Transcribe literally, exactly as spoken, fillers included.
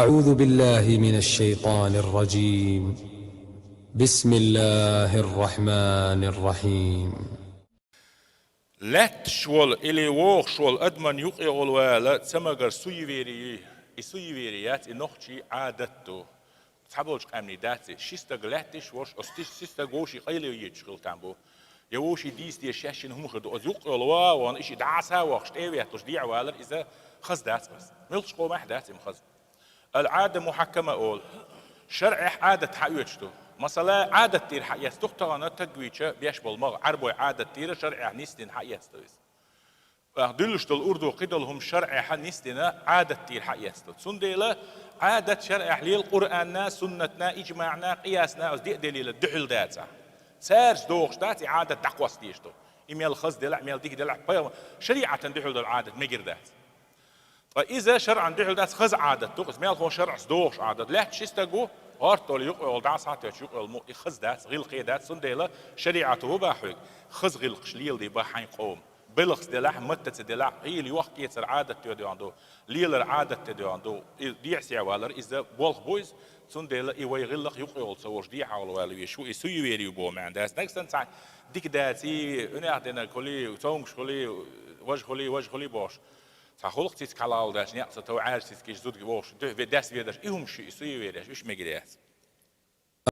أعوذ بالله من الشيطان الرجيم. بسم الله الرحمن الرحيم. Лаьтташ волу или вогӀуш волу адаман юкъе волу вала ца магар суеверие ю. И суеверие яц, и нохчийн Ӏадат ду. Цхьаболчу къаьмнийн дац и. Ши стаг лаьтташ волуш, оцу ши стаг вовшийн къайле йоьдуш хила там бу. Я вовшийн дийца дезаш шаьш шина хӀума хир ду. Оцу юкъе волу вала вон, и ши дӀаса а воккхуш, тӀе а ветталуш, дехьа валар иза хаза дац ас. Муьлххачу къомехь дац и хаза. Ал-Ӏада мухьаккама олу. ШарӀехь Ӏадат хьаоьцуш ду. Масала, Ӏадат тӀера хьаэцна ду-кх тахана таг вийча беш болу магӀа, Ӏарбой Ӏадат тӀера шарӀехь нисдина хьаэцна ду иза. Ахь дуьллуш долу урду кхидолу хӀума шарӀехь нисдина Ӏадат тӀера хьаэцна ду. Цундела Ӏадат шарӀехь лела Къуръанна, суннатна, ижмаӀна, къиясна, оцу деа делила дуьхьал дацахь. Цаьрца догӀуш дац и Ӏадат дӀакхосса дезаш ду. И мел хаза делахь, мел дика делахь, пайхамар шариӀатан дуьхьал долу Ӏадат мегар дац. Ткъа иза шарӀан дуьхьал дац, хаза Ӏадат ду-кх иза, мелхо шарӀас догӀуш Ӏадат. Лаьтташ ши стаг ву, гӀорта долу юкъа йолу дӀа схьатоьхча юкъа йолу мо, и хаза дац, гӀиллакхе дац, цундела шариӀато хӀун боху хьоьга? Хаза гӀиллакхаш леладе боху хьайн къоман. Белхас делахь, матта ца делахь, хьийла йохк-эцар Ӏадат тӀе доьгӀна ду, лелар Ӏадат тӀе доьгӀна ду, и дехьа-сехьа валар иза болх бу иза, цундела и вай гӀиллакх юкъа йолу ца волуш дехьа вала вала веш ву, и суеверие ю боху маьӀна дац. Нагахь санна цхьа дика даций, уьнех динарг хуьлий, цомгуш хуьлий, важа хуьлий, важа хуьлий бохуш. Цхьа гӀуллакх цициг хьалаалла даьлча, некъ ца тов Ӏаьржа цициг иш зудга вогӀуш, дуьхьа ве-, дас ведарш, и хӀумаш ю, и суевериеш, уьш мегар яц.